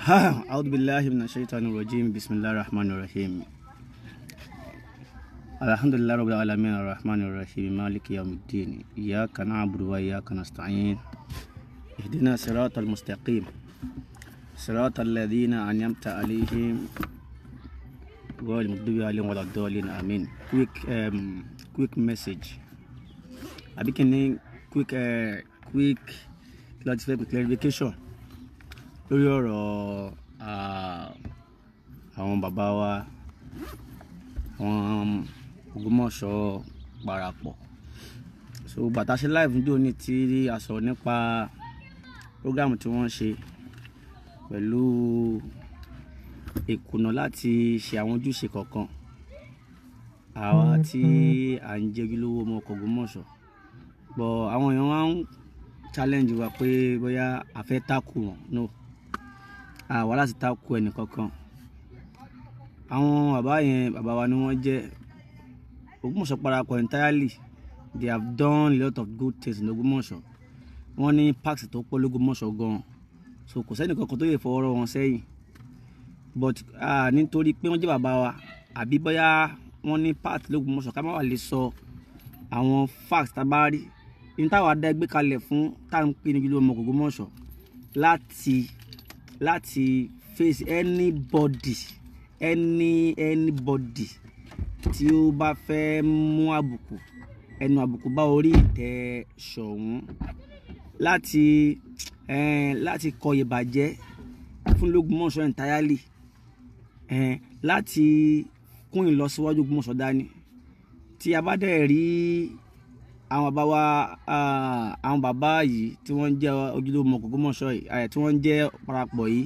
أعوذ بالله من الشيطان الرجيم. بسم الله الرحمن الرحيم. الحمد لله رب العالمين الرحمن الرحيم مالك يوم الدين. إياك نعبد وإياك نستعين. اهدنا صراط المستقيم، صراط الذين أنعمت عليهم غير المغضوب عليهم ولا الضالين، آمين. Quick message àbí kí ni quick kí la ti fẹ́ pè, clarification lórí ọ̀rọ̀ àwọn bàbá wa, àwọn Ògbómọ̀ṣọ́ parapọ̀. So bàtà ṣe live ní òní tí a sọ̀rọ̀ nípa program tí wọ́n ṣe pẹ̀lú ìkùnà láti ṣe àwọn ojúṣe kọ̀ọ̀kan àwa tí à ń jẹ́ ojúlówó ọmọ ọkọ̀ Ògbómọ̀ṣọ́, but àwọn èèyàn wá ń challenge wa pé bóyá a fẹ́ takù wọn. No, àwa láti takù ẹnì kankan. Àwọn bàbá yẹn, bàbá wa ni wọ́n jẹ́. Ògbómọ̀ṣọ́ parapọ̀ entirely, they have done a lot of good things in Ògbómọ̀ṣọ́. Wọ́n ní parks tó pọ̀ lÓgbómọ̀ṣọ́ gan, so kò sẹ́ni kankan tó lè fọwọ́ rọ́ wọn sẹ́yìn. But nítorí pé wọ́n jẹ́ bàbá wa àbí bóyá wọ́n ní part lÓgbómọ̀ṣọ́, ká má wà lè sọ àwọn facts tá a bá rí ní táwa dá ẹgbẹ́ kalẹ̀ fún, tá à ń pè ní ojúlówó ọmọ Ògbómọ̀ṣọ́, láti face anybody tí ó bá fẹ́ mú àbùkù, ẹnu àbùkù bá orí ìtẹ́ Ṣọ̀ún, láti kọ ìbàjẹ́ fún l'Ógbómọ̀ṣọ́ entirely, láti kún ìlọsíwájú Ògbómọ̀ṣọ́ dání. Tí a bá dẹ̀ rí àwọn bàbá wa, àwọn bàbá yìí tí wọ́n ń jẹ́ ojúlówó ọmọ Ògbómọ̀ṣọ́ yìí, tí wọ́n ń jẹ́ parapọ̀ yìí,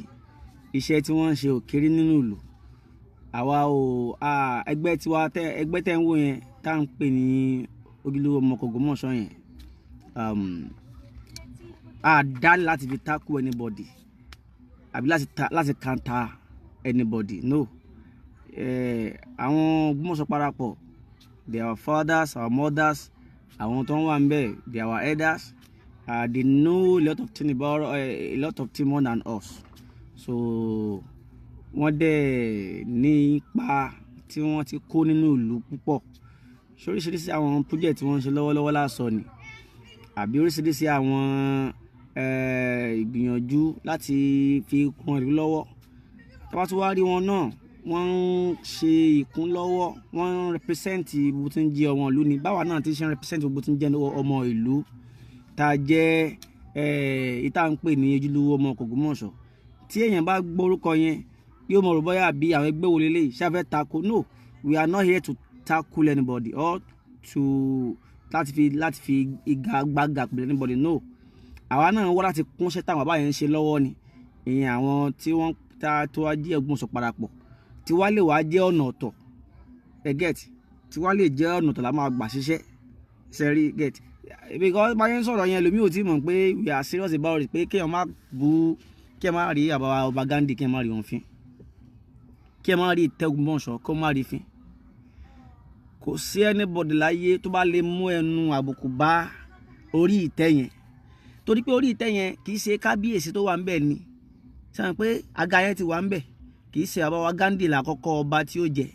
iṣẹ́ tí wọ́n ń ṣe ò kéré nínú ìlú. Àwa ò ẹgbẹ́ tiwa tẹ, ẹgbẹ́ tẹ́ ń wò yẹn tá à ń pè ní ojúlówó ọmọ Ògbómọ̀ṣọ́ yẹn, a dá láti fi tackle anybody àbí láti counter anybody, no. Àwọn Ògbómọ̀ṣọ́ parapọ̀, they are our fathers, our mothers. Àwọn tó ń wà níbẹ̀, they are our elders. They know a lot of things about a lot of things more than us. So wọ́n dẹ̀ ní ipa tí wọ́n ti kó nínú ìlú púpọ̀. Oríṣiríṣi àwọn project tí wọ́n ń ṣe lọ́wọ́lọ́wọ́ lásọ ni, àbí oríṣiríṣi àwọn ìgbìyànjú láti fi kún ìlú lọ́wọ́. Tá bá tún wá rí wọn náà, wọ́n ń ṣe ìkúnlọ́wọ́, wọ́n ń represent gbogbo tí ń jẹ́ ọmọ ìlú ni. Báwa náà ti ṣe ń represent gbogbo tí ń jẹ́ ọmọ ìlú tá a jẹ́ ìta ń pè ní ojúlówó ọmọ Ògbómọ̀ṣọ́. Tí èèyàn bá gbórúkọ yẹn, yóò mọ̀ rò bóyá àbí àwọn ẹgbẹ́ wo leléyìí ṣá fẹ́ tako. No, we are not here to tackle anybody or to láti fi igagbága pẹ̀lú anybody, no. Àwa náà wá láti kúnṣẹ́ táwọn bàbá yẹn ń ṣe lọ́wọ́ ni. Ìyẹn àwọn tí wọ́n tá tó wá jẹ́ Ògbómọ̀ṣọ́ parapọ̀, tí wá lè wá jẹ́ ọ̀nà ọ̀tọ̀, ẹ get, tí wá lè jẹ́ ọ̀nà ọ̀tọ̀ la máa gbà ṣiṣẹ́ sẹ́rí get, because báyẹn ń sọ̀rọ̀ yẹn, lómi ò tí mọ̀ pé we are serious about it, pé kéèyàn má bu, kéèyàn má rí àbá ọba Ghandi, kéèyàn má rí wọn fín, kéèyàn má rí ìtẹ́ Ògbómọ̀ṣọ́, kó má rí fín. Kò sí anybody láyé tó bá lè mú ẹnu àbùkù bá orí ìtẹ́ yẹn, torí pé orí ìtẹ́ yẹn, kì í ṣe kábíyèsí tó wà ńbẹ̀ ni sọ pé àga yẹn ti wà ńbẹ̀. Kì í ṣe àbá wa Ghandi làkọ́kọ́ ọba tí ó jẹ,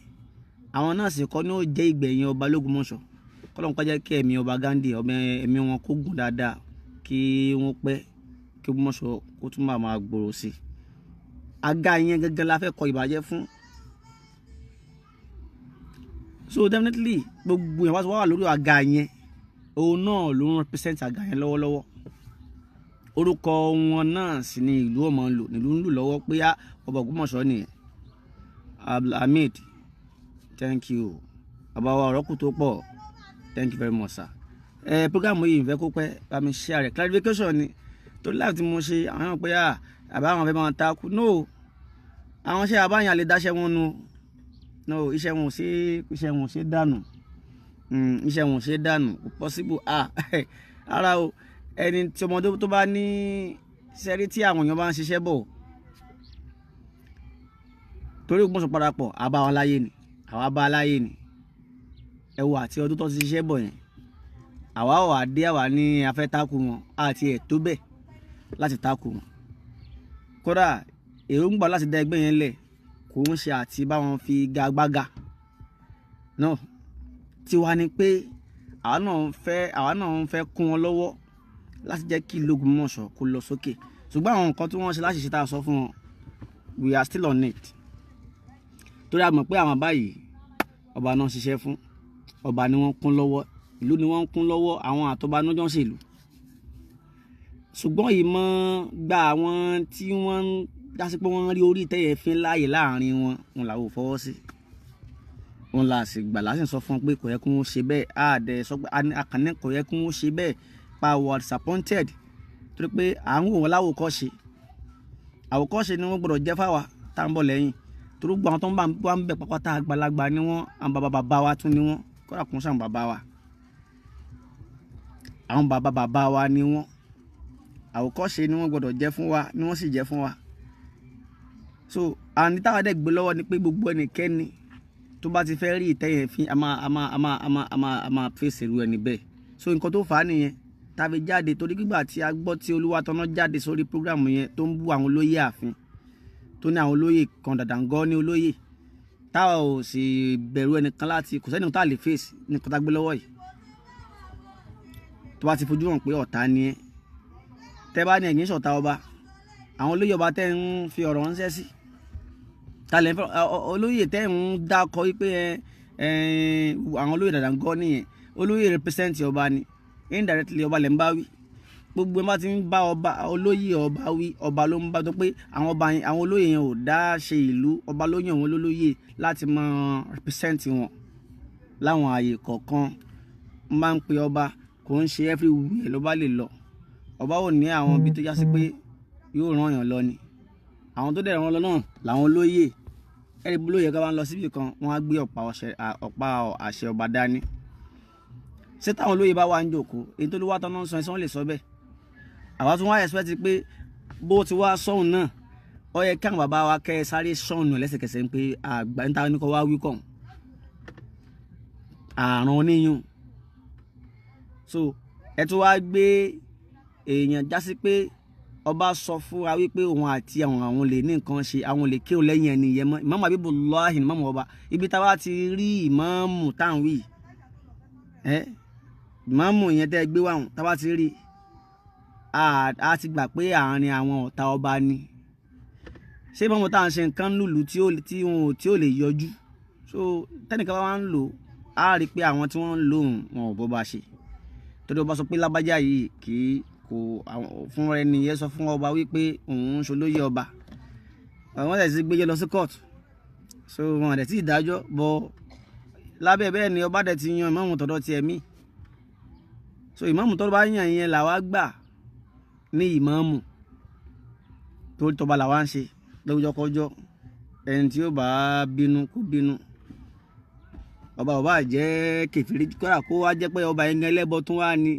àwọn náà sì kọ́ ní ó jẹ́ ìgbẹ̀yìn ọba l'Ógbómọ̀ṣọ́. Kọ́lọ́n kó jẹ́ kí ẹ̀mí ọba Ghandi, ọmọ ẹ̀mí wọn kó gùn dáadáa, kí wọ́n pẹ́, kí Ògbómọ̀ṣọ́ kó tún máa máa gbòòrò sí i. Àga yẹn gẹ́gẹ́ la fẹ́ kọ ìbàjẹ́ fún. So definitely, gbogbo yẹn wá wà lórí àga yẹn, òun náà ló ń represent àga yẹn lọ́wọ́lọ́wọ́. Orúkọ wọn náà sì ni ìlú ọmọ ń lò, nílùú ń lò lọ́wọ́ pé á ọba Ògbómọ̀ṣọ́ nìyẹn. Abdulhamid, thank you. Bàbá wa, ọ̀rọ̀ kù tó pọ̀. Thank you very much, sir. Ẹ program yìí ń fẹ́ kó pẹ́, bá mi share rẹ̀. Clarification ni, torí láti mo ṣe àwọn náà pé àbá àwọn fẹ́ máa takú. No, àwọn iṣẹ́ àbáyàn lè dáṣẹ́ wọn nu. No, iṣẹ́ wọn ò ṣe, iṣẹ́ wọn ò ṣe dànù. Iṣẹ́ wọn ò ṣe dànù, kò possible. Ah, ara o, ẹni tí ọmọdé tó bá ní sẹ́rí tí àwọn èèyàn bá ń ṣiṣẹ́ bọ̀ torí Ògbómọ̀ṣọ́ parapọ̀, àbá wọn láyé ni, àwa bá láyé ni. Ẹ wo àti ọdún tó ti ṣiṣẹ́ bọ̀ yẹn, àwa ò wá dé, àwa ní afẹ́ takù wọn, àti ẹ̀ tó bẹ́ẹ̀ láti takù wọn. Kódà Èròǹgbà láti dá ẹgbẹ́ yẹn lẹ̀ kò ń ṣe àti bá wọn fi gagbága náà. Tiwa ni pé àwa náà ń fẹ́ kún wọn lọ́wọ́ láti jẹ́ kí ìlú Ògbómọ̀ṣọ́ kó lọ sókè. Ṣùgbọ́n àwọn nǹkan tí wọ́n ṣe láti ṣe tá a sọ fún wọn, we are still on it. Torí a mọ̀ pé àwọn báyìí ọba náà ṣiṣẹ́ fún, ọba ni wọ́n kún lọ́wọ́, ìlú ni wọ́n kún lọ́wọ́, àwọn àtọba náà jọ ń ṣèlú. Ṣùgbọ́n ìmọ̀ gba àwọn tí wọ́n ń dásí pé wọ́n rí orí ìtẹ́yẹ fín láàyè láàrin wọn, òun làwọn ò fọwọ́ sí. Òun là sì gbà láti sọ fún wọn pé kò yẹ kí wọ́n ṣe bẹ́ẹ̀. Á dẹ̀ sọ pé àkànní kò yẹ kí wọ́n ṣe bẹ́ẹ̀, pa were disappointed torí pé à ń wò wọ́n láwòkọ́ṣe. Àwòkọ́ṣe ni wọ́n gbọ́dọ̀ jẹ́ fáwa tá à ń bọ̀ lẹ́yìn. Torí gbogbo àwọn tó ń bá ń bẹ̀ pápátá àgbàlagbà ni wọ́n, àwọn bàbá bàbá wa tún ni wọ́n, kódà kún sàn bàbá wa. Àwọn bàbá bàbá wa ni wọ́n. Àwòkọ́ṣe ni wọ́n gbọ́dọ̀ jẹ́ fún wa, ni wọ́n sì jẹ́ fún wa. So àní táwa dẹ̀ gbé lọ́wọ́ ni pé gbogbo ẹnikẹ́ni tó bá ti fẹ́ rí ìtẹ́yẹ̀ fín, a máa fèsì irú ẹni bẹ́ẹ̀. So nǹkan tó fà á nìyẹn tàbí jáde, torí gbígbà tí a gbọ́ tí Olúwatọ́nà jáde sórí prógrámù yẹn tó ń bú àwọn olóyè ààfin, tó ní àwọn olóyè kan dàdàngọ́ ní olóyè, táwa ò sì bẹ̀rù ẹnìkan láti kò sẹ́ni tá a lè fèsì ní nǹkan tá a gbé lọ́wọ́ yìí. Tó bá ti fojú hàn pé ọ̀tá ni ẹ́, tẹ́ bá ní ẹ̀yìn ṣọ̀tá ọba, àwọn olóyè ọba tẹ́ ń fi ọ̀rọ̀ ránṣẹ́ sí, talẹ̀ olóyè tẹ́ ń dákọ wípé àwọn olóyè dàdàngọ́ nìyẹn, olóyè represent ọba ni, indirectly ọba lẹ̀ ń bá wí. Gbogbo ẹ bá ti ń bá ọba olóyè ọba wí, ọba ló ń bá, tó pé àwọn ọba yẹn, àwọn olóyè yẹn ò dá ṣe ìlú, ọba ló yàn wọ́n lólóyè láti máa represent wọn láwọn ààyè kọ̀ọ̀kan. Wọ́n máa ń pe ọba, kò ń ṣe everywhere ló bá lè lọ. Ọba ò ní àwọn ibi tó já sí pé yóò ràn yàn lọ ni. Àwọn tó dẹ̀ ràn lọ náà làwọn olóyè. Ẹ̀rí bí olóyè kan bá ń lọ síbì kan, wọ́n á gbé ọ̀pá àṣẹ ọba dání. Ṣé táwọn olóyè bá wà ń jòkó, èyí tó ló wá tán náà ń sọ ẹ, wọ́n lè sọ bẹ́ẹ̀. Àwa tún wá expect pé bó ti wá sọ̀hún náà, ó yẹ káwọn bàbá wa kẹ́ ẹ sáré sọ̀hún lẹ́sẹ̀kẹsẹ̀ ń pé àgbà níta ní kò wá wí kàn àrùn oníyùn. So ẹ tún wá gbé èèyàn jásí pé ọba sọ fún wa wípé òun àti àwọn lè ní nǹkan ṣe, àwọn lè kírun lẹ́yìn ẹni yẹn mọ́. Ìmáàmù Habibullahi ìmáàmù ọba, ibi táwa ti rí ìmáàmù táwọn wí, ìmáàmù yẹn tẹ́ gbé wàhùn táwa ti rí, a ti gbà pé àárín àwọn ọ̀tá ọba ni. Ṣé ìmáàmù táwọn ṣe nǹkan lùlù tí ò lè yọjú? So tẹ́nìkan bá wá ń lò, á rí i pé àwọn tí wọ́n ń lò wọn ò bọ́ bá ṣe. Torí ọba sọ pé lábájá yìí kì í kò fún ẹni yẹn sọ fún ọba wípé òun ń ṣolóyè ọba. Wọ́n dẹ̀ ti gbé lọ sí court, so wọn dẹ̀ ti dájọ́ bọ́ lábẹ́ bẹ́ẹ̀ ni ọba dẹ̀ ti yan ìmáàmù tọ̀dọ̀ tiẹ̀ mí. So ìmáàmù tọ́dọ̀ bá yàn yẹn làwa gbà ní ìmáàmù, torí tọba làwa ń ṣe lọ́jọ́kọ́jọ́. Ẹni tí ó bá bínú kó bínú, ọba ọba jẹ́ kèfèrí, kódà kó wá jẹ́ pé ọba yẹn gan ẹlẹ́bọ tún wá ní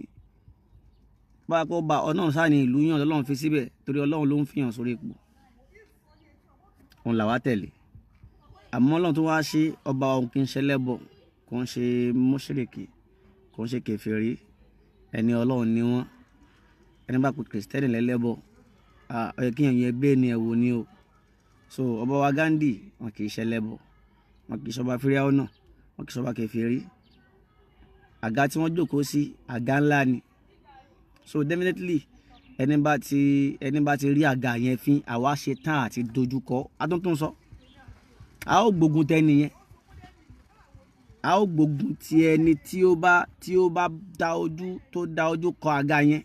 bá kó ba ọ̀nà sáà ní ìlú yàn lọ́lọ́run fi síbẹ̀, torí Ọlọ́run ló ń fihàn sórí ipò, òun làwa tẹ̀lé. Àmọ́ Ọlọ́run tó wá ṣe ọba òun kì í ṣe ẹlẹ́bọ, kò ń ṣe mùṣírìkí, kò ń ṣe kèfèrí, ẹni Ọlọ́run ni wọ́n. Ẹni bá pe kìrìsìtẹ́nì lẹ́lẹ́bọ, ó yẹ kí èèyàn yẹn gbé ní ẹ̀wò ni o. So ọba wa Gandhi, wọn kì í ṣe ẹlẹ́bọ, wọn kì í ṣọba Fíráúnà náà, wọn kì í ṣọba kèfèrí. Àga tí wọ́n jókòó sí àga ńlá ni. So definitely ẹni bá ti rí àga yẹn fín, àwa ṣe tán àti dojúkọ. Atúntún sọ, a ó gbógun tẹni yẹn, a ó gbógun ti ẹni tí ó bá dá ojú, tó dá ojú kọ àga yẹn.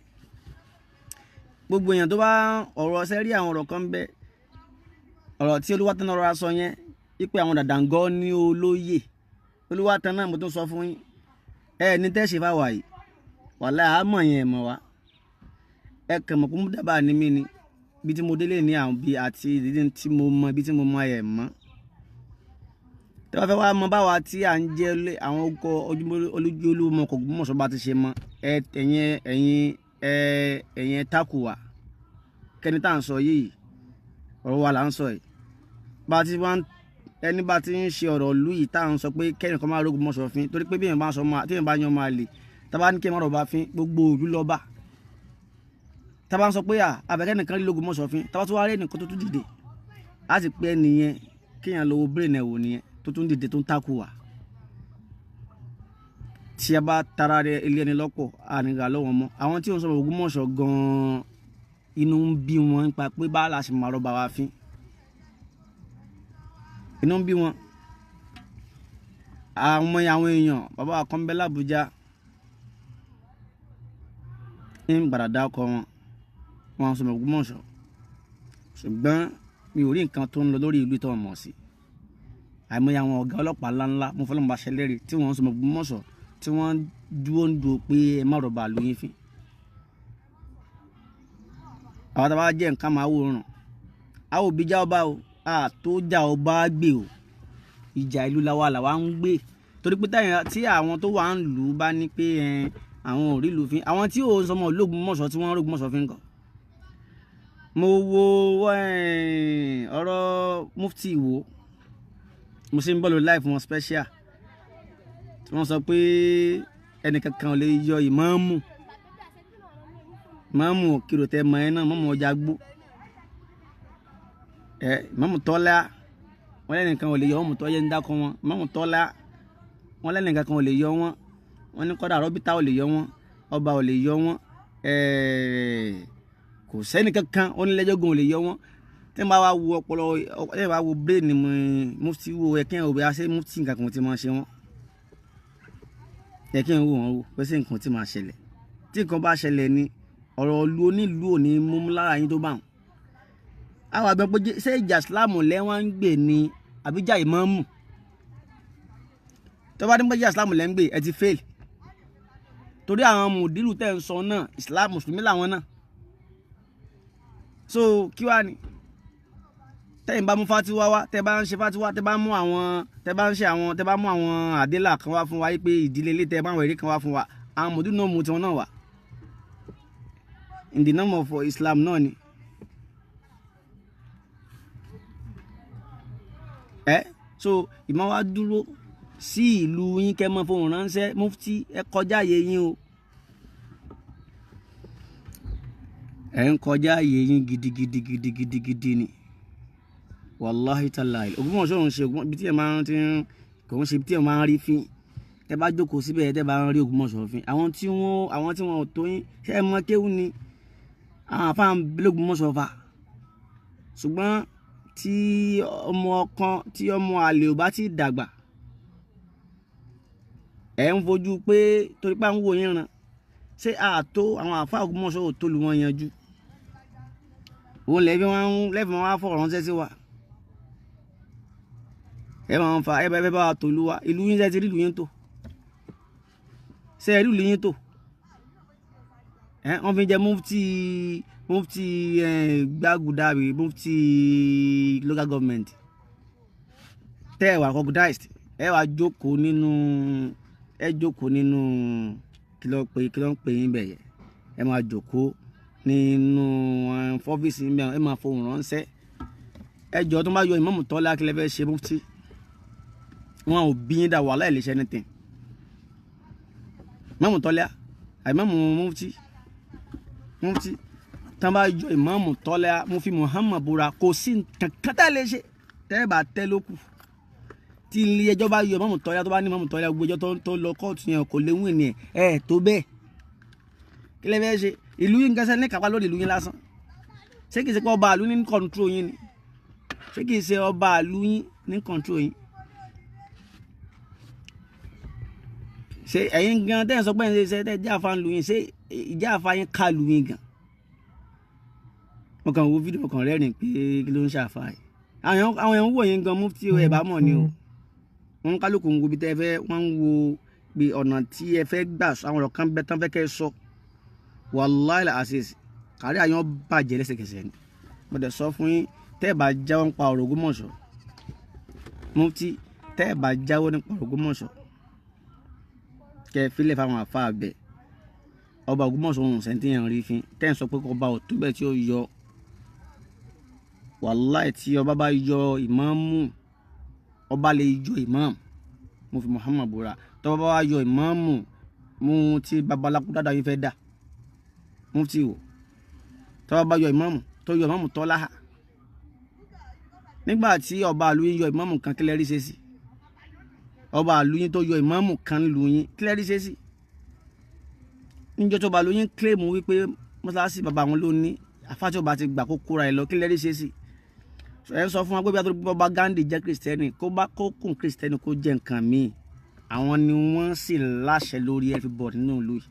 Gbogbo èèyàn tó bá ọ̀rọ̀ ṣe rí àwọn ọ̀rọ̀ kan ń bẹ, ọ̀rọ̀ tí Olúwatọ́nà rọra sọ yẹn wípé àwọn dàdàngọ́ ní olóyè. Olúwatọ́nà mo tún sọ fún yín, ẹ ní tẹ́sí fáwa yìí, wàhálà àmọ̀ yẹn mọ̀ wá. Ẹ kàn mọ̀ pé mo dábàá ní mí ni, bí tí mo délé ní àwọn bí àti ìdílé tí mo mọ, bí tí mo mọ ẹ̀ mọ́. Tẹ́ bá fẹ́ wá mọ báwa tí à ń jẹ́ àwọn ọkọ̀ olúmọ kò Ògbómọ̀ṣọ́ bá ti ṣe mọ, ẹ̀yin tákù wa. Kẹ́ni tá à ń sọ yìí, ọ̀rọ̀ wa là ń sọ yìí. Bá ti wá ẹni bá ti ń ṣe ọ̀rọ̀ ìlú yìí tá à ń sọ pé kẹ́nìkan máa rógun mọ́ṣọ́ fín, torí pé bí èèyàn bá sọ máa, tí èèyàn bá yan máa lè, tá bá ní kí èèyàn má rọ̀bà fín, gbogbo ìlú lọ bá. Tá bá ń sọ pé àbẹ̀kẹ́ nìkan rí lógun mọ́ṣọ́ fín, tá bá tún wá rí ẹnìkan tó tún dìde Á sì pé ẹnìyẹn kéèyàn lọ́wọ́ brain ẹ̀ wò nìyẹn tó tún dìde tó ń takò wá. Tí a bá tara rẹ ilé ẹni lọ́pọ̀ àníga lọ́wọ́ mọ́. Àwọn tí wọ́n sọ Ògbómọ̀ṣọ́ gan-an inú ń bí wọn nípa pé bá la ṣe máa rọ́bà wá fín. Inú ń bí wọn. Àwọn èèyàn bàbá kan bẹ l'Àbújá ń gbàdàdà ọkọ wọn, wọn sọ Ògbómọ̀ṣọ́, ṣùgbọ́n mi ò rí nǹkan tó ń lọ lórí ìlú tó mọ̀ sí. Àìmọye àwọn ọ̀gá ọlọ́pàá ńláńlá mo fọlọ́mù bá ṣẹlẹ́rìí tí wọ́n sọ Ògbómọ̀ṣọ́ tí wọ́n dúró ń dúró pé ẹ má rọ̀bà lóyún fín. Àwọn tá a bá jẹ́ nǹkan máa wòran, a ò bí já ọba o, a tó já ọba gbé o, ìjà ìlú làwa làwa ń gbé. Torí pé tí àwọn tó wà ń lù ú bá ní pé àwọn ò rí ìlú fín, àwọn tí ò ń sọmọ Ògbómọ̀ṣọ́ tí wọ́n ń rògbòmọ̀ṣọ́ fín kọ́. Mo wo ọ̀rọ̀ Mufti Ìwó, mo sì ń bọ̀ lórí live wọn special tí wọ́n sọ pé ẹnìkankan ò lè yọ ìmáàmù kìrò tẹ mọ ẹ náà, mọ́mù ọjà gbó ẹ, ìmáàmù Tọ́lá wọn lẹ́nìkan ò lè yọ, mọ́mù Tọ́lá ń dákọ wọn, ìmáàmù Tọ́lá wọn lẹ́nìkankan ò lè yọ wọn, wọn ní kọ́dà rọ́bìtà ò lè yọ wọn, ọba ò lè yọ wọn, kò sẹ́nìkankan onílẹ́jọ́gun ò lè yọ wọn. Tí wọ́n bá wá wo ọpọlọ, tí wọ́n bá wo brain Mufti wo ẹ kí ẹ wò bí a ṣe Mufti nǹkan kan ti máa ṣe wọ́n, ẹ kí ẹ wò wọ́n wò pé ṣé nǹkan ti máa ṣẹlẹ̀. Tí nǹkan bá ṣẹlẹ̀ ni ọ̀rọ̀ ìlú onílùú ò ní mú lára yín tó bá wọn. Àwọn àgbẹ̀ pé ṣé ìjà Ìsìlámù lẹ́wọ̀n ń gbè ni àbíjà ìmáàmù? Tó bá ní pé ìjà Ìsìlámù lẹ́ ń gbè, ẹ ti fail. Torí àwọn mùdírù tẹ̀ ń sọ náà Ìsìlámù mùsùlùmí làwọn náà. So kí wàá ní tẹ́yìn bá mú fatiwa wá, tẹ́ bá ń ṣe fatiwa, tẹ́ bá mú àwọn, tẹ́ bá ń ṣe àwọn, tẹ́ bá mú àwọn àdélà kan wá fún wa pé ìdílé ilé tẹ́ bá àwọn èrè kan wá fún wa, àwọn mùdírù náà mú tiwọn náà wá. In the name of Islam náà ni. Ẹ so ìmọ̀ wa dúró sí ìlú yín kẹ́ mọ́ fohùn ránṣẹ́. Mufti ẹ kọjá àyè yín o, ẹ ń kọjá àyè yín gidigidi gidigidi ni. Wàláhi tàláì Ògbómọ̀ṣọ́ òun ṣe ibi tí ẹ máa ń ti kò ń ṣe ibi tí ẹ máa ń rí fín. Tẹ bá jókòó síbẹ̀ tẹ bá ń rí Ògbómọ̀ṣọ́ fín, àwọn tí wọ́n ò tó yín ṣé ẹ mọ kéwú ni àwọn àfáà ń l'Ògbómọ̀ṣọ́ fa. Ṣùgbọ́n tí ọmọ kan tí ọmọ àlè ò bá ti dàgbà, ẹ ń fojú pé torí pé à ń wò yín ran, ṣé àtó àwọn àfáà Ògbómọ̀ṣọ́ ò tó lu wọn yanjú? Òun lẹ́ẹ̀fi wọn wá fọ̀rọ̀ ránṣẹ́ sí wa. Ẹ máa ń fa ẹ bá wa tòlú wa. Ìlú yín ṣe ti rí ìlú yín tó, ṣe rí ìlú yín tó? Ẹ wọ́n fi jẹ Mufti Gbàgùdà àbí Mufti local government tẹ́ ẹ wà recognized. Ẹ wà jókòó nínú, ẹ jókòó nínú kí ló ń pè yín bẹ̀ yẹ, ẹ máa jókòó nínú ọ́fíìsì yín bẹ̀, ẹ máa fohùn ránṣẹ́. Ẹ jọ tó bá yọ ìmáàmù Tọ́lá kí lẹ fẹ́ ṣe Mufti? Wọn ò bí yín dà wàhálà ìlẹsẹ anything. Ìmáàmù Tọ́lá àìmáàmù Mufti tán bá yọ ìmáàmù Tọ́lá, mo fi Muhammad búra, kò sí nǹkan tá lè ṣe tẹ́ ẹ bá tẹ́ ló kù. Tí ilé ẹjọ́ bá yọ ìmáàmù Tọ́lá, tó bá ní ìmáàmù Tọ́lá gbogbo ẹjọ́ tó lọ kóòtù yẹn kò léwu ní ẹ tó bẹ́ẹ̀. Kí lẹ fẹ́ ṣe? Ìlú yín gẹ́sẹ́ ní kápá lórí ìlú yín lásán. Ṣé kìí ṣe pé ọba àlú ní kọ̀ǹtró yín ni? Ṣé kìí ṣe ọba àlú yín ní kọ̀ǹtró yín? Ṣé ẹ̀yin gan tẹ́ ẹ̀ sọ pé ẹ̀ ṣe tẹ́ ìjà àfa ń lu yín, ṣé ìjà àfa yín ká lu yín gan? Mo kàn wo fídíò kan rẹ́rìn pé kí ló ń ṣàfà yìí. Àwọn èèyàn ń wò yín gan Mufti ẹ̀ bá mọ̀ ni o. Wọ́n kálukú ń wo ibi tẹ́ ẹ fẹ́, wọ́n ń wo pé ọ̀nà tí ẹ fẹ́ gbà sọ àwọn ọ̀rọ̀ kan bẹ tán fẹ́ kẹ́ ẹ sọ. Wàláhì azeez kárí àyàn bàjẹ́ lẹ́sẹ̀kẹsẹ̀ ni. Mo dẹ̀ sọ fún yín tẹ́ ẹ bá jáwọ́ nípa ọ̀rọ̀ Ògbómọ̀ṣọ́, Mufti tẹ́ ẹ bá jáwọ́ nípa ọ̀rọ̀ Ògbómọ̀ṣọ́ kẹ́ ẹ filẹ̀ fáwọn àfáà bẹ̀. Ọba Ògbómọ̀ṣọ́ òun sẹ́ńtìyàn rí fín tẹ́ ẹ sọ pé ọba ò tó bẹ́ẹ̀ tí ó yọ. Wàláì tí ọba bá yọ ìmáàmù, ọba lè yọ ìmáàmù, mo fi Muhammad búra. Tọ́ba bá yọ ìmáàmù mú tí babaláku dáadáa yín fẹ́ dà Mufti wò. Tọ́ba bá yọ ìmáàmù tó yọ ìmáàmù Tọ́lá Nígbà tí ọba àlú yín yọ ìmáàmù kan, kílẹ̀ rí ṣe sí? Ọba àlú yín tó yọ ìmáàmù kan lù yín, kílẹ̀ rí ṣe sí? Níjọ́ tó ọba àlú yín kílèmù wípé mọ́sálásí bàbá wọn ló ní, àfáàtì ọba ti gbà kó kóra ẹ lọ, kílẹ̀ rí ṣe sí? Ẹ ń sọ fún wa pé bí a tó bá Gandhi jẹ́ Kristẹni, kó bá kó kún Kristẹni kó jẹ́ nǹkan míì, àwọn ni wọ́n sì láṣẹ lórí everybody nínú ìlú yìí.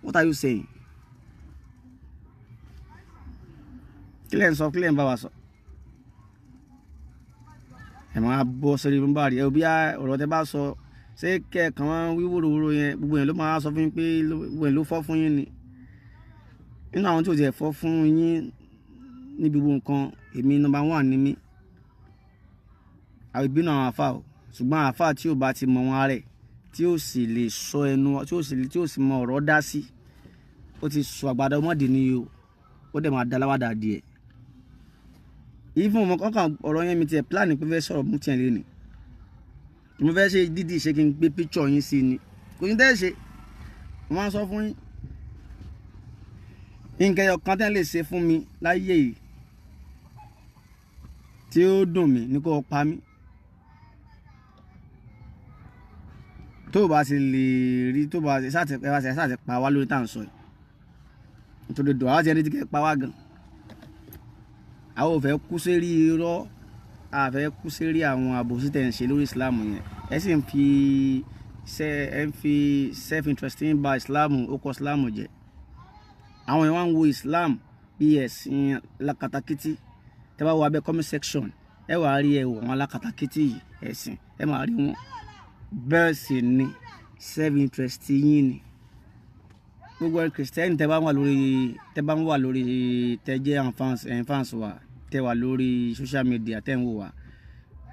What are you saying? Kílẹ̀ ń sọ, kílẹ̀ ń bá wa sọ? Ẹ máa bọ́ sórí báńbárì ẹ bí ọ̀rọ̀ tẹ bá sọ, ṣé kẹ̀kàn wọn wí wóróworó yẹn, gbogbo yẹn ló máa sọ fún yín pé gbogbo yẹn ló fọ́ fún yín ni. Nínú àwọn tí ò tiẹ̀ fọ́ fún yín níbi gbogbo nǹkan, èmi number one ni mí. Àwọn ìbínú àwọn àfa o, ṣùgbọ́n àfa tí ò bá ti mọ wọn rẹ̀, tí ò sì lè sọ ẹnu, tí ò sì mọ ọ̀rọ̀ dá sí, ó ti sọ àgbàdo ọmọdé ni o, ó dẹ̀ máa da láwàdà díẹ̀. Even mo kọ́kàn ọ̀rọ̀ yẹn, mi tiẹ̀ plan pé fẹ́ sọ̀rọ̀ mú tiẹ̀ lé ni. Mo fẹ́ ṣe dídì ṣe kí n gbé picture yín sí ni, kò ní tẹ́ ṣe. Mo máa ń sọ fún yín, nǹkan ẹyọ kan tẹ́ lè ṣe fún mi láyé yìí tí ó dùn mí ní kó pa mí. Tó o bá ti lè rí, tó o bá ti sáà ti pa wá lórí tá à ń sọ yìí, nítorí dùn àwọn ti ẹni tí kẹ́ pa wá gan. Àwọn ò fẹ́ kú sérí irọ́, a fẹ́ kú sérí àwọn àbòsí tẹ̀ ń ṣe lórí Islam yẹn. Ẹ sì ń fi ṣe, ẹ ń fi self interest ń ba Islam, ó kọ Islam jẹ. Àwọn èèyàn wá ń wo Islam bí ẹ̀sìn lákatakítí. Tẹ́ bá wo abẹ́ comment section, ẹ wàá rí ẹwọ àwọn alákatakítí yìí ẹ̀sìn, ẹ máa rí wọn. Bẹ́ẹ̀ sì ni self interest yín ni. Gbogbo ẹ Kristẹni tẹ́ bá wà lórí, tẹ́ bá wà lórí, tẹ́ jẹ́ fans wa, tẹ́ wà lórí social media, tẹ́ ń wò wá,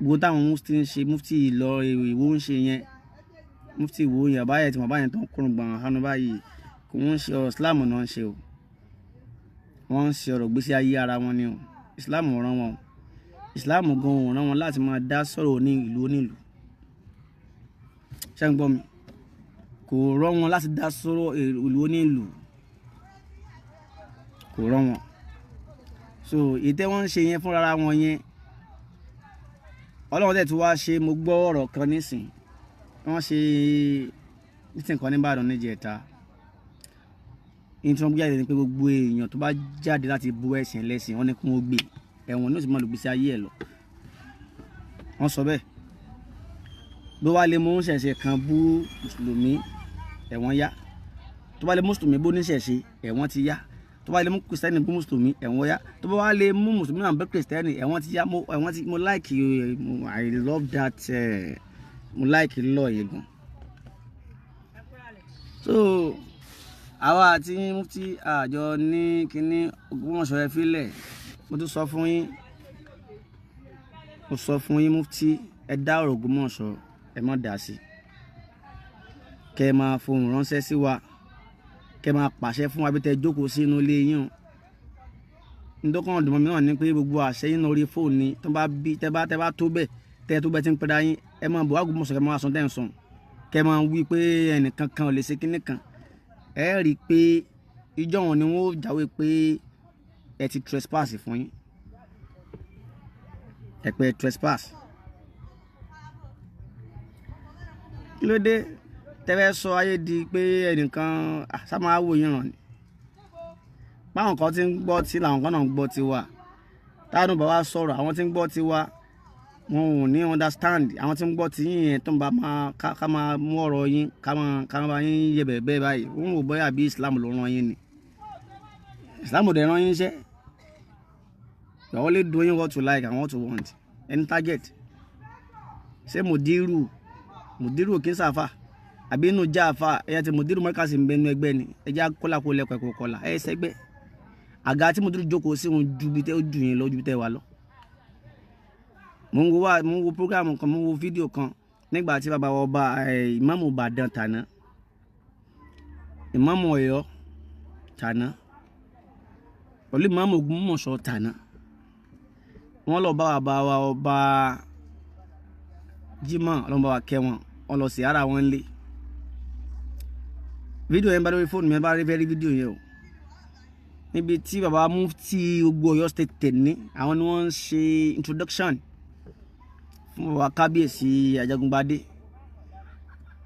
gbogbo táwọn mufti ń ṣe, mufti Ìlọrin Ìwó ń ṣe yẹn, mufti Ìwó yẹn báyẹn tí wọn báyẹn tó ń kúrun gbọ̀n hánu báyìí, kò ń ṣe ọ̀rọ̀ Islam náà ń ṣe o. Wọ́n ń ṣe ọ̀rọ̀ gbésí ayé ara wọn ni o. Islam ò rán wọn o. Islam gan ò rán wọn láti máa dá sọ̀rọ̀ ní ìlú onílùú. Ṣé ń gbọ́ mi? Kò rán wọn láti dá sọ̀rọ̀ ìlú onílùú, kò rán wọn. So ìtẹ́ wọ́n ń ṣe yẹn fúnra wọn yẹn, Ọlọ́run tẹ̀ tí wàá ṣe. Mo gbọ́ ọ̀rọ̀ kan nísìn, wọ́n ṣe meeting kan nìbàdàn níjẹta. Ní tí wọ́n gbé jáde ni pé gbogbo èèyàn tó bá jáde láti bú ẹ̀sìn ẹlẹ́sìn, wọ́n ní kí wọ́n gbé ẹ̀wọ̀n ní òsì máa lògbèsè ayé ẹ̀ lọ. Wọ́n sọ bẹ́ẹ̀. Bí wàá lè mú ṣẹ̀ṣẹ̀ kan bú mùsùlùmí, ẹ̀wọ̀n yá. Tó bá lè mùsùlùmí bó níṣẹ̀ṣe, ẹ̀wọ̀n ti yá. Tó bá lè mú kìrìsìtẹ́nì bú mùsùlùmí, ẹ̀wọ̀n yá. Tó bá wá lè mú mùsùlùmí náà bú kìrìsìtẹ́nì, ẹ̀wọ̀n ti yá. Mo ẹ̀wọ̀n ti mo like, I love that, mo like law yẹn gan. So àwa àti mufti àjọ ní kínní Ògbómọ̀ṣọ́, ẹ fílẹ̀. Mo tún sọ fún yín, mo sọ fún yín, mufti, ẹ dá ọ̀rọ̀ Ògbómọ̀ṣọ́, ẹ má dá sí. Kẹ́ ẹ máa fohùn ránṣẹ́ sí wa, kẹ́ ẹ máa pàṣẹ fún wa bí tẹ́ jókòó sínú ilé yín o. Nítorí ọ̀dùnmọ̀ mi náà ní pé gbogbo àṣẹ yín lórí fóònù ni. Tó bá bí tẹ́ bá tó bẹ́ẹ̀, tẹ́ tó bẹ́ẹ̀ ti ń pẹ́ra yín, ẹ máa bọ̀ wá Ògbómọ̀ṣọ́, kẹ́ máa sọ tẹ́ ń sùn, kẹ́ máa wí pé ẹnìkan kan ò lè ṣe kinní kan. Ẹ rí i pé ìjọ wọn ni wọn ó jáwé pé ẹ ti trespass fún yín, ẹ pé trespass. Kí ló dé tẹ́fẹ́ sọ ayé di pé ẹnìkan sá máa wò yín ràn ni? Báwọn kan ti ń gbọ́ tí làwọn kan náà ń gbọ́ ti wà, táwọn bá wa sọ̀rọ̀, àwọn tí ń gbọ́ ti wà wọn ò ní understand. Àwọn tí ń gbọ́ ti yín yẹn tó ń bá máa ká máa mú ọ̀rọ̀ yín, ká máa yín yẹ̀bẹ̀ bẹ́ẹ̀ báyìí, wọn ò bóyá bí Islam ló rán yín ni. Islam ò dẹ̀ rán yín iṣẹ́. You are only doing what you like and what you want. Any target ṣé mùdírù kí n sàfà àbí inú já àfà ẹ̀yà tí mùdírù mọ́kàsí ń bẹ inú ẹgbẹ́ ni ẹ̀já kọ́là kó lẹ́kọ̀ọ́ ẹ̀kọ́ kọ́là ẹ̀ sẹ́gbẹ́ àga tí mùdírù jókòó sí òun ju bí tẹ́ ó ju yín lọ, ju bí tẹ́ wà lọ. Mo ń wo wá, mo ń wo program kan, mo ń wo fídíò kan nígbà tí bàbá wa ọba ìmáàmù Ìbàdàn tàná, ìmáàmù Ọ̀yọ́ tàná, pẹ̀lú ìmáàmù Ògbómọ̀ṣọ́ tàná, wọ́n lọ bá bàbá wa ọba Jímọ̀, ọlọ́run bá wa kẹ́ wọn, wọ́n lọ sí ara wọn lé. Fídíò yẹn bá lórí fóònù mi, bá rí fẹ́ rí fídíò yẹn o. Níbi tí bàbá mufti gbogbo Ọ̀yọ́ State tẹ̀ní, àwọn ni wọ́n ń ṣe introduction fún bàbá kábíyèsí Ajagungbadé.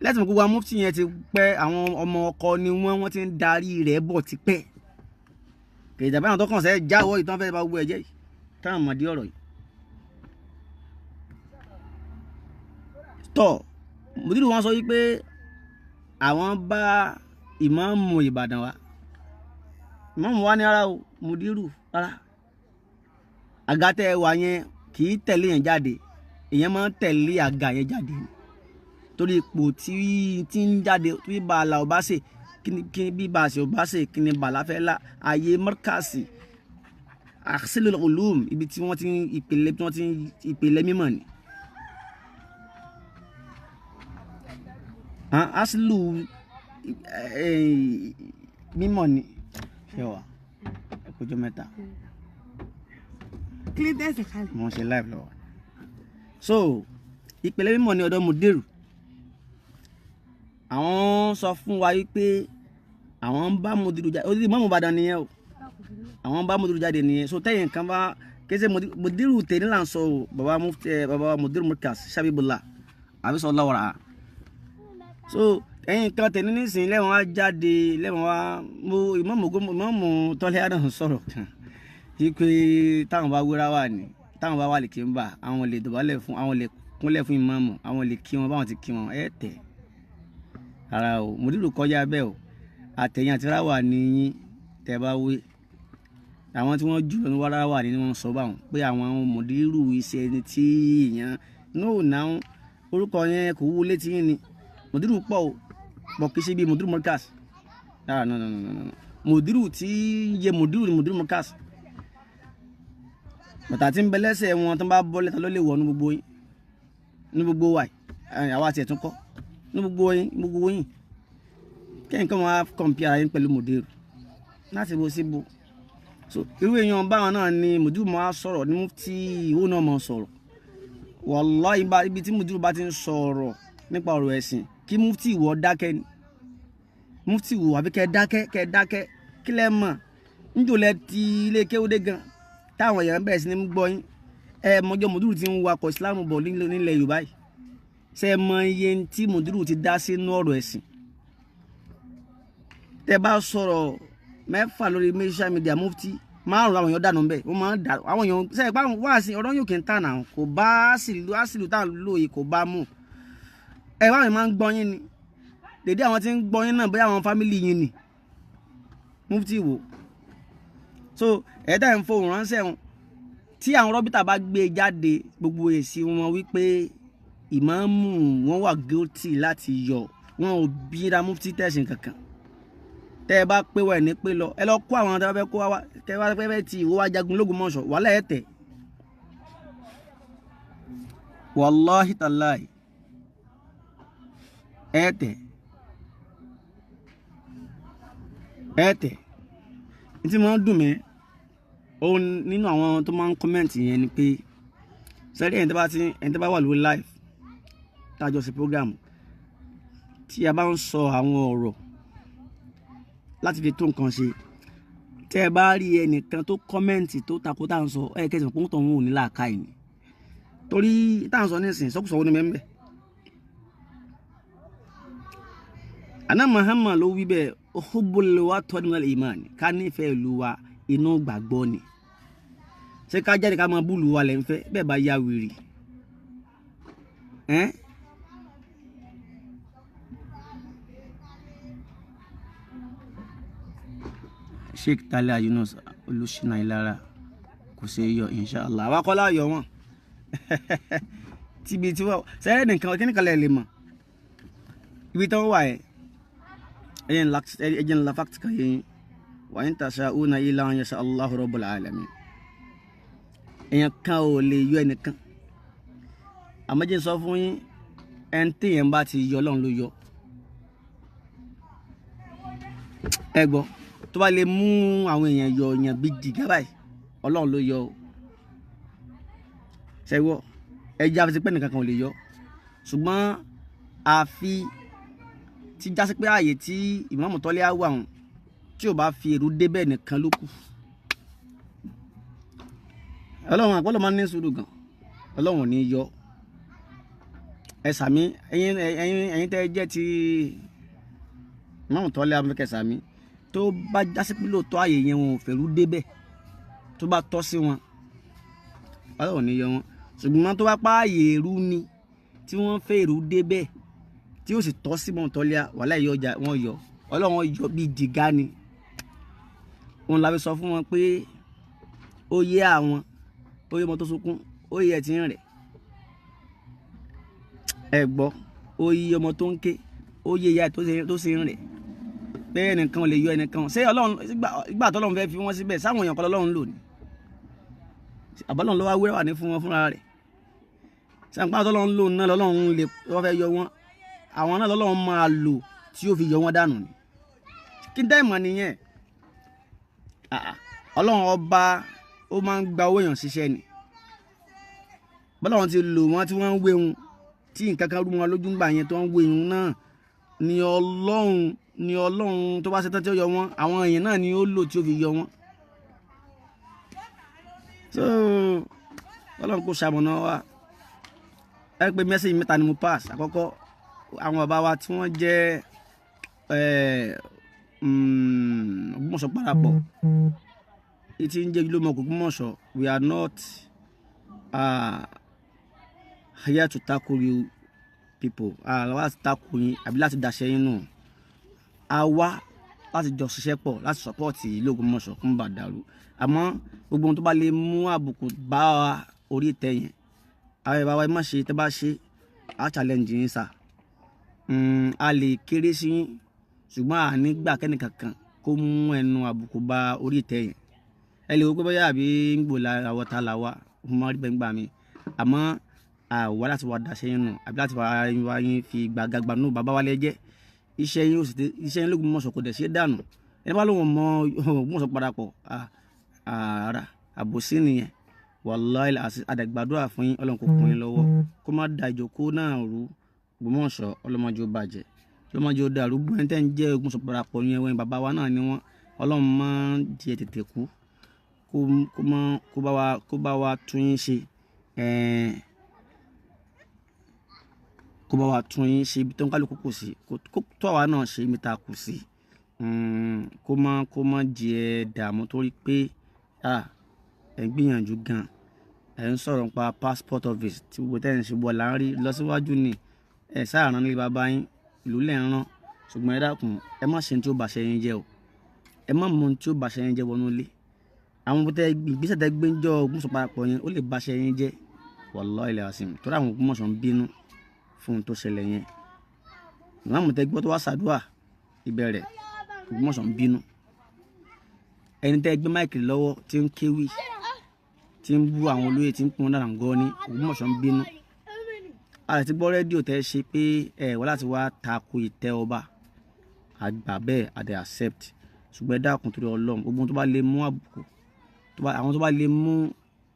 Lẹ́sìn gbogbo àwọn mufti yẹn ti pẹ́, àwọn ọmọ ọkọ ni wọ́n ti ń darí rẹ̀ bọ̀ tipẹ́. Kì í dàbí àwọn tó kàn sẹ́ jáwọ́ ìtàn fẹ́ bá gbogbo ẹ̀jẹ̀ yìí táwọn mọ̀dí ọ̀rọ̀ yìí. Tọ́ mùdírù wọn sọ wípé àwọn bá ìmáàmù Ìbàdàn wa, ìmáàmù wa ní ara o, mùdírù rárá, àga tẹ́ ẹ wà yẹn kì í tẹ̀lé yẹn jáde, èyàn máa ń tẹ̀lé àga yẹn jáde torí ipò tí ń jáde bí bàálà ọba ṣe kí bí bàṣẹ ọba ṣe kí ni bàálà fẹ́ la àyè mọ́kàsì àṣìlẹ̀ olóòm ibi tí wọ́n ti ń ìpìlẹ̀ tí wọ́n ti ń ìpìlẹ̀ mímọ̀ ni. Asilu mímọ̀ ni ṣe wà ẹ̀kọ́jọ́ mẹ́ta. Mo ń ṣe live lọ́wọ́. So ìpìlẹ̀ mímọ̀ ni ọ̀dọ̀ mùdírù. Àwọn sọ fún wa wípé àwọn ń bá mùdírù jáde, ó di mọ́mú Ìbàdàn nìyẹn o, àwọn ń bá mùdírù jáde nìyẹn. So tẹ́yìn kan bá kése mùdírù tèmi là ń sọ o, bàbá mufti bàbá mùdírù Murkas Shabibullah àbísọ̀ lọ́wọ́ra. So ẹ̀yin kan tẹ̀lé nísìnyí lẹ́wọ̀n wá jáde lẹ́wọ̀n wá mo ìmọ̀mù tọ́lẹ́ àdán sọ̀rọ̀ kan wípé táwọn bá wúra wà ní táwọn bá wà lè kí n bà àwọn lè dọ̀bálẹ̀ fún àwọn lè kúnlẹ̀ fún ìmọ̀mù àwọn lè kí wọn báwọn ti kí wọn ẹ̀ tẹ̀ ara o. Mùdírù kọjá bẹ́ẹ̀ o, àtẹ̀yìn àti ráwà ní yín tẹ́ bá wé àwọn tí wọ́n jù lọ ní wàrà wà ní wọ́n sọ báwọn pé àwọn mùdírù iṣẹ́ ẹni tí èèyàn nóò náà orúkọ yẹn kò wú létí yín ni. Mùdírù pọ̀ o, pọ̀ kì í ṣe bí mùdírù Murkas. Ah no no no no no, mùdírù tí ń yẹ mùdírù ni mùdírù Murkas. Bàtà tí ń bẹ lẹ́sẹ̀ wọn tó ń bá bọ́ lẹ́ta ló lè wọ̀ ní gbogbo yín, ní gbogbo wa àwa àti ẹ̀tún kọ́ ní gbogbo yín, gbogbo yín kẹ́yìn kan máa kọ̀m̀pì ara yín pẹ̀lú mùdírù láti bo síbo. So irú èèyàn báwọn náà ni mùdírù máa sọ̀rọ̀ ní mufti ìwọ náà máa sọ̀rọ̀. Wàláhì ibi tí mùdírù bá ti ń sọ̀rọ̀ nípa ọ̀rọ̀ ẹ̀sìn kí mufti ìwọ dákẹ́ ni, mufti ìwọ àbí kẹ́ dákẹ́ kẹ́ dákẹ́ kí lẹ́ mọ̀ níjò lẹ ti ilé kéwúdé gan táwọn èèyàn bẹ̀rẹ̀ sí ní gbọ́ yín. Ẹ mọjọ́ mùdírù ti ń wakọ̀ ìsìlámù bọ̀ nílẹ̀ Yorùbá yìí, ṣe é mọ iye tí mùdírù ti dá sínú ọ̀rọ̀ ẹ̀sìn? Tẹ́ bá sọ̀rọ̀ mẹ́fà lórí social media mufti márùn àwọn èèyàn dànù bẹ́ẹ̀, wọ́n máa ń dà àwọn èèyàn ṣe é pa wá sí ọ̀rọ̀ yóò kí n tàn án kò bá àṣìlú tá à ń lò yìí kò bá mú. Ẹ wá mi máa ń gbọ́ yín ni dèdé àwọn tí ń gbọ́ yín náà bóyá àwọn fámìlì yín ni mufti wò. So ẹ̀ẹ́dá ń fohùn ránṣẹ́ wọn tí àwọn rọ́bìtà bá gbé jáde gbogbo èsì wọn wípé ìmáàmù wọn wà guilty láti yọ wọn ò bíra mufti tẹ̀sìn kankan. Tẹ́ ẹ bá pé wà ní pé lọ ẹ lọ kó àwọn tẹ́ bá fẹ́ kó wá tẹ́ bá fẹ́ ti ìwọ wá jagun l'Ógbómọ̀ṣọ́ wàhálà ẹ̀ tẹ̀ wàláhì tàláhì ẹ tẹ̀ tí mo ń dùn mí òun nínú àwọn tó máa ń kọ́mẹ̀ntì yẹn ni pé sẹ́rí ẹni tó bá wà lórí live tájọ sí program tí a bá ń sọ àwọn ọ̀rọ̀ láti fi tó nǹkan ṣe, tẹ́ ẹ bá rí ẹnìkan tó kọ́mẹ̀ntì tó takò tá à ń sọ ẹ kẹsàn-án pọ́ńtò òun ò ní làákàyè ni torí tá à ń sọ nísìnyí sọkúsọ wo ni mẹ́ńbẹ́. Àná Muhammad ló wí bẹ́ẹ̀, hubbul watani minal iman, ká nífẹ̀ẹ́ ìlú wa inú gbàgbọ́ ni. Ṣé ká jáde ká máa búlù wa lẹ́ ń fẹ́ bẹ́ẹ̀ bá ya wèrè ẹ́n. Sheikh Talia Yunus Olúṣínà Ìlara kò ṣe é yọ inshallah, àwa kọ́ láàyò wọn tíbi tí wọ́n sẹ́yìn nìkan kí nìkan lè lè mọ̀ ibi tí wọ́n wà ẹ̀ ẹ̀jẹ̀ ńlá fáktì kan yẹn wa in tasha'una illa an yasha Allahu rabbul alamin. Èèyàn kan ò lè yọ ẹnìkan, àmọ́ jẹ́ sọ fún yín ẹni tí èèyàn bá ti yọ Ọlọ́run ló yọ. Ẹ gbọ́ tó bá lè mú àwọn èèyàn yọ èèyàn bíi jìgá báyìí Ọlọ́run ló yọ o. Ṣẹ́wọ́ ẹja fi ti pẹ́ nìkan kan ò lè yọ, ṣùgbọ́n àfi tí jásí pé ààyè tí Ìmáàmù Tọ́lé á wà wọn Tí ò bá fi èrú débẹ̀ nìkan ló kù. Ọlọ́run àpọ́lọ́ máa ń ní sùúrù gan, Ọlọ́run ò ní yọ. Ẹ sàmí, ẹ̀yin ẹ̀yin ẹ̀yin tẹ́ jẹ́ ti Ìmáàmù Tọ́lé Afẹ́kẹ́ sàmí, tó bá jásí pé lóòótọ́ àyè yẹn wọn ò fẹ̀rú débẹ̀, tó bá tọ́ sí wọn, Ọlọ́run ò ní yọ wọn. Ṣùgbọ́n tó bá pa àyè èrú ni tí wọ́n fẹ́ èrú débẹ̀ tí ó sì tọ́ sí Ìmáàmù Tọ́lé, wàhálà yọ ọjà wọn yọ, Ọlọ́run yọ bíi jìgá ni. Òun la fi sọ fún wọn pé ó yé àwọn, ó yé ọmọ tó sunkún, ó yé ẹ ti ń rẹ̀, ẹ gbọ́, ó yé ọmọ tó ń ké, ó yé ìyá tó ṣe ń rẹ̀, pé ẹnìkan ò lè yọ ẹnìkan. Ṣé Ọlọ́run ìgbà tọ́lọ́run fẹ́ fi wọ́n síbẹ̀ sáwọn èèyàn kan lọ́lọ́run lò ní? Àbọ́lọ́run ló wá wúrẹ́ wà ní fún wọn fúnra rẹ̀. Sàǹpá tọ́lọ́run lò náà lọ́lọ́run lè wọ́n fẹ́ yọ wọn, àwọn náà lọ́lọ́run máa lò tí yóò fi yọ wọn dànù ni. Kí n dá ìmọ̀ nìyẹn. Ọlọ́run ọba ó máa ń gba owó èèyàn ṣiṣẹ́ ni. Bọ́lọ́run ti lò wọ́n tí wọ́n ń wéhun, tí nǹkan kan rú wọn lójú ńgbà yẹn tó ń wéhun náà ni Ọlọ́run, ni Ọlọ́run tó bá ṣe tán tí ó yọ wọ́n, àwọn èèyàn náà ni ó lò tí ó fi yọ wọ́n. So Ọlọ́run kò ṣamọ̀nà wa. Ẹ pé mẹ́sẹ̀gì mẹ́ta ni mo pass. Àkọ́kọ́, àwọn bàbá wa tí wọ́n jẹ́ Ògbómọ̀ṣọ́ parapọ̀, etí ń jẹ́ ojúlówó Ògbómọ̀ṣọ́, we are not here to tackle you people. Àwa láti tackle yín àbí láti daṣẹ́ yín nù. A wá láti jọ ṣiṣẹ́ pọ̀ láti support ìlú Ògbómọ̀ṣọ́ kó má bàa dàrú. Àmọ́ gbogbo ohun tó bá lè mú àbùkù bá orí ìtẹ́ yẹn, àwọn ìbá wa ẹ má ṣe, tẹ́ bá ṣe, á challenge yín sà. A lè kéré sí yín, ṣùgbọ́n a ní gbà kẹ́nìkankan kó mú ẹnu àbùkù bá orí ìtẹ́ yẹn. Ẹ lè wo pé bóyá àbí ń gbò la àwọ̀ ta là wá, mo máa rí bẹ́ẹ̀ gbà mí. Àmọ́ àwa láti wá daṣẹ́ yín nù àbí láti wá yín fi gbàgàgbà nù bàbá wa lẹ́jẹ́. Iṣẹ́ yín ò sì tẹ, iṣẹ́ yín l'Ógbómọ̀ṣọ́ kò dẹ̀ ṣe é dànù. Ẹni bá lóun mọ Ògbómọ̀ṣọ́ parapọ̀, àrà àbòsí nìyẹn. Wàláhì àdàgbàdúrà fún yín, Ọlọ́run kò kún yín lọ́wọ́, kó má da ìjókòó náà rú. Ògbómọ̀ṣọ́ ọlọ́mọdé ó bàjẹ́, ọlọ́mọdé ó dàrú. Gbogbo ẹni tẹ́ ń jẹ́ Ògbómọ̀ṣọ́ parapọ̀ yẹn, wọ́n bàbá wa náà ni wọ́n. Ọlọ́run máa ń di ẹ̀ tètè kú, kó bá wa tún yín ṣe, kó bá wa tún yín ṣe ibi tó ń kálukú kù sí, kó tó àwa náà ṣe ibi tá a kù sí. Kó má jẹ dààmú torí pé ẹ gbìyànjú gan. Ẹ ń sọ̀rọ̀ nípa passport office tí gbogbo tẹ́ ń ṣe bọ̀ là ń rí lọ́síwájú ni. Ẹ sáà rán nílé bàbá yín, ìlú lẹ̀ ń rán. Ṣùgbọ́n ẹ dákun, ẹ má ṣe ohun tí ó bá ṣe yín jẹ́ o. Ẹ má mú ohun tí ó bá ṣe yín jẹ́ wọnú ilé. Àwọn ìgbésẹ̀ tẹ́ gbé ń jọ Ògbómọ̀ṣọ́ parapọ̀ yẹn, ó lè bá ṣe yín jẹ́. Wallahi alazim. Torí àwọn Ògbómọ̀ṣọ́ ń bínú fún ohun tó ṣẹlẹ̀ yẹn. Ìmáàmù tẹ́ gbọ́ tó wá ṣàdúrà ìbẹ̀rẹ̀, Ògbómọ̀ṣọ́ ń bínú. Ẹni tẹ́ gbé máìkì lọ́wọ́ tí ń kéwì, tí ń bú àwọn olóyè, tí ń pọ́n dára gan ni, Ògbómọ̀ṣọ́ ń bínú. A ti gbọ́ rédíò tẹ́ ṣe pé ẹ wá láti wá tako ìtẹ́ ọba. A gbà bẹ́ẹ̀, a dẹ̀ accept. Ṣùgbọ́n ẹ dákun torí Ọlọ́run, gbogbo ohun tó bá lè mú àbùkù, àwọn tó bá lè mú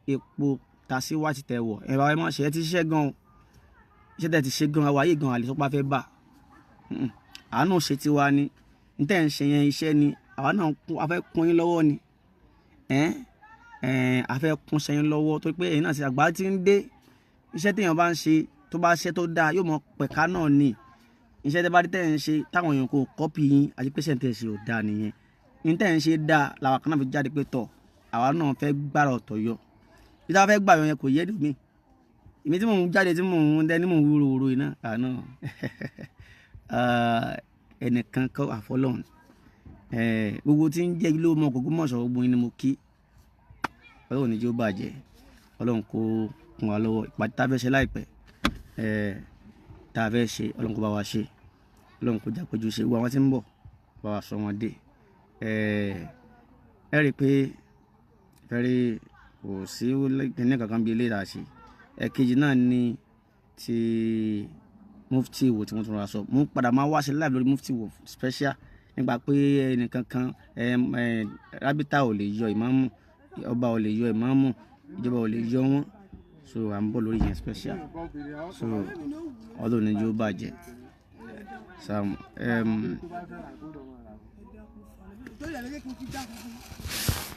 epo ta sí wá ti tẹ̀ wọ̀, ẹ bá ẹ má ṣe, ẹ ti ṣiṣẹ́ gan o. Iṣẹ́ tẹ́ ti ṣe gan, àwa yìí gan àlè sọ́pá fẹ́ bà. Àánú ṣe tiwa ni. N tẹ́ ń ṣe yẹn iṣẹ́ ni. Àwa náà a fẹ́ kún yín lọ́wọ́ ni. A fẹ́ kún ṣe yín lọ́wọ́ torí pé ẹ̀yin náà ṣe àgbà tí ń dé. Iṣẹ́ tí èèyàn bá ń ṣe tó bá ṣe tó dáa yóò mọ pẹ̀ká náà ni. Iṣẹ́ tẹ́ bá rí tẹ́ ń ṣe táwọn èèyàn kò copy yín àti pé iṣẹ́ tẹ́ ṣe ò dáa nìyẹn. N tẹ́ ń ṣe dáa làwa kan náà fi jáde pé tọ̀, àwa náà fẹ́ gbára ọ̀tọ̀ yọ. Bí táa fẹ́ gbà yọ yẹn kò yé mi. Èmi tí mò ń jáde tí mò ń dẹ́ ní mò ń wúro wúro yìí náà, àná. Ẹnìkan kọ́ àfọlọ́run. Gbogbo tí ń jẹ́ ilé ọmọ Ògbómọ̀ṣọ́ gbogbo yín ni mo kí. Ọlọ́run ní jẹ́ ó bàjẹ́. Ọlọ́run kó kún wa lọ́wọ́. Ìpàdé tá a fẹ́ ṣe láìpẹ́, tá a fẹ́ ṣe, Ọlọ́run kó bá wa ṣe. Ọlọ́run kó jápéjú ṣe. Gbogbo àwọn tí ń bọ̀, bá wa sọ wọn dé. Ẹ rí i pé fẹ́rí kò sí kíní kankan bí eléyìí tá a ṣe. Ẹ̀kejì náà ni ti Mufti Ìwó tí wọ́n tún ra sọ. Mo padà máa wá ṣe live lórí Mufti Ìwó special nípa pé ẹnìkankan, Rábítà ò lè yọ ìmáàmù, ọba ò lè yọ ìmáàmù, ìjọba ò lè yọ wọ́n. So à ń bọ̀ lórí yẹn special. So Ọlọ́run ní jẹ́ ó bàjẹ́. Sam, Torí ẹ̀ ló jẹ́ kí n fi já funfun.